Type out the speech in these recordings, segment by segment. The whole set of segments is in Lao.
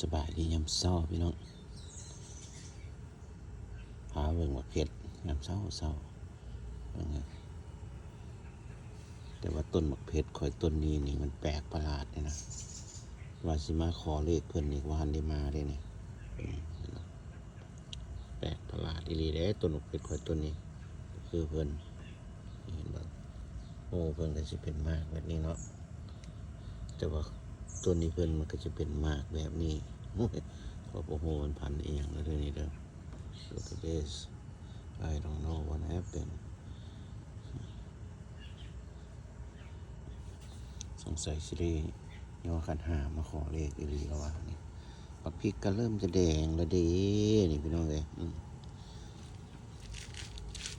ສະບາຍດີຍາມເຊົ້າພີ່ນ້ອງ ພາເບິ່ງໝາກເຜັດຍາມເຊົ້າໆ ເບິ່ງເດີ. ແຕ່ວ່າຕົ້ນໝາກເຜັດຂ້ອຍຕົ້ນນີ້ນີ້ ມັນແປກປະຫຼາດເດ້ນະ ວ່າຊິມາຂໍເລກເພິ່ນນີ້ ບໍ່ທັນໄດ້ມາເດ້ນີ້. ເບິ່ງເຫັນບໍ່? ແປກປະຫຼາດອີ່ຫຼີເດ້ ຕົ້ນໝາກເຜັດຂ້ອຍຕົ້ນນີ້ ບໍ່ຄືເພິ່ນ ເຫັນບໍ່? ໂອ້ ເພິ່ນກໍຊິເປັນໝາກແບບນີ້ເນາະ ແຕ່ວ່າຕົ້ນນີ້ເພິ່ນມັນກໍຈະເປັນໝາກແບບນີ້. ໂອ້ຍ ຂ້ອຍບໍ່ຮູ້ມັນພັນອີ່ຫຍັງເດີນີ້ເດີ. Look at this. I don't know what happened. ສົງໄສຊິໄດ້ຍໍຂັນຫ້າມາຂໍເລກອີ່ຫຼີແລ້ວວະນີ້. ບັກພິກກໍເລີ່ມຈະແດງແລ້ວເດ້ນີ້ພີ່ນ້ອງເອີຍ. ອືມ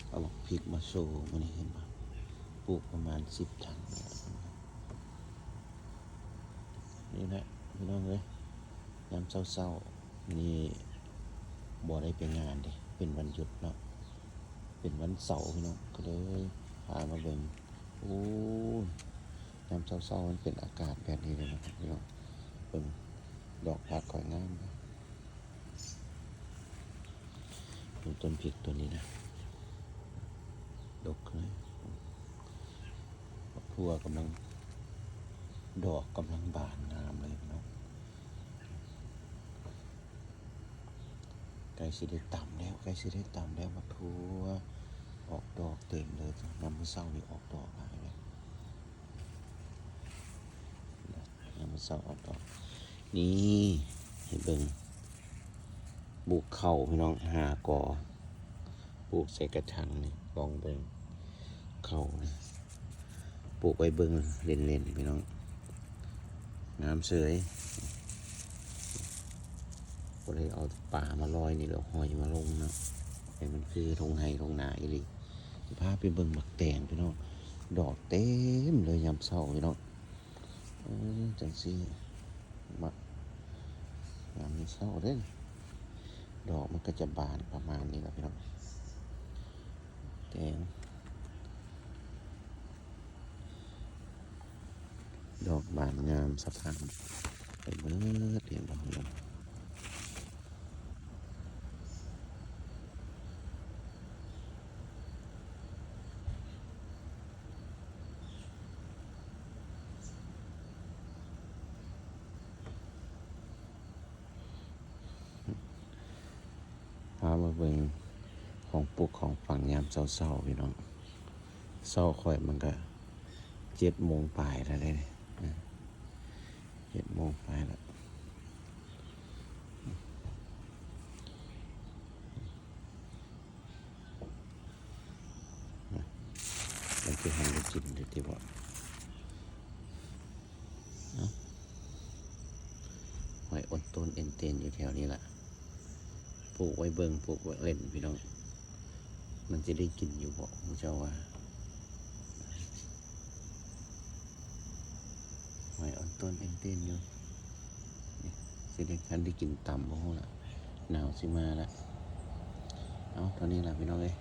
ເອົາບັກພິກມາໂຊມື້ນີ້ ເຫັນບໍ່? ປູກປະມານສິບຖັງແລ້ວ. ນີ້ແຫຼະພີ່ນ້ອງເອີຍ ຍາມເຊົ້າໆ ມື້ນີ້ບໍ່ໄດ້ໄປງານເດ້ ເປັນວັນຢຸດເນາະ ເປັນວັນເສົາພີ່ນ້ອງ ກໍເລີຍພາມາເບິ່ງ. ໂອ້ ຍາມເຊົ້າໆ ມັນເປັນອາກາດແບບນີ້ເລີຍນະພີ່ນ້ອງ. ເບິ່ງດອກຜັກຂ້ອຍງາມເດ້ ເບິ່ງຕົ້ນພິກຕົ້ນນີ້ນະ ດົກເລີຍ. ບັກຖົ່ວກຳລັງ ດອກກຳລັງບານງາມເລີຍພີ່ນ້ອງ. ໃກ້ຊິໄດ້ຕຳແລ້ວ ໃກ້ຊິໄດ້ຕຳແລ້ວ. ບັກຖົ່ວອອກດອກເຕັມເລີຍ ຍາມມື້ເຊົ້ານີ້ອອກດອກຫຼາຍເລີຍ. ຍາມມື້ເຊົ້າອອກດອກ ນີ້ ໃຫ້ເບິ່ງ ປູກເຂົ້າພີ່ນ້ອງ ຫ້າກໍ ປູກໃສ່ກະຖາງນີ້ ລອງເບິ່ງ ເຂົ້ານີ້ ປູກໄວ້ເບິ່ງເລ່ນໆ ພີ່ນ້ອງ ງາມເສີຍ. ບໍ່ໄດ້ເອົາປາມາລອຍນີ້ ແລ້ວຫອຍມາລົງເນາະ ໃຫ້ມັນຄືທົ່ງໄຮ່ທົ່ງນາອີ່ຫຼີ. ຊິພາໄປເບິ່ງໝາກແຕງພີ່ນ້ອງ ດອກເຕັມເລີຍຍາມເຊົ້າພີ່ນ້ອງ. ເອີ ຈັ່ງຊີ້ ໝາກ ຍາມເຊົ້າເດ້ ດອກມັນກໍຈະບານປະມານນີ້ລະພີ່ນ້ອງ. ແຕງ ດອກບານງາມສະພັ່ນໄປເບີດ ເຫັນບໍ່? ພາມາເບິ່ງຂອງປຸກຂອງຝັງຍາມເຊົ້າໆ ພີ່ນ້ອງ. ເຊົ້າຂ້ອຍມັນກະເຈັດໂມງປາຍແລ້ວເດ້ ເຈັດໂມງປາຍແລ້ວ. ມັນຊິຫາໄດ້ກິນຢູ່ຕິບໍ່? ເອົ້າ ຫອຍອົນໂຕນເອັນເຕນຢູ່ແຖວນີ້ລະ ປູກໄວ້ເບິ່ງ ປູກໄວ້ເຫຼັ້ນພີ່ນ້ອງ. ມັນຊິໄດ້ກິນຢູ່ບໍ່ ໝູ່ເຈົ້າວ່າ? ຫອຍອ່ອນໂຕນເອັນເຕນຢູ່ ນີ້ ຊິໄດ້ ຄັນໄດ້ກິນຕຳບໍ່ຮູ້ລະ ໜາວຊິມາລະ. ເອົາ ເທົ່ານີ້ລະພີ່ນ້ອງເອີຍ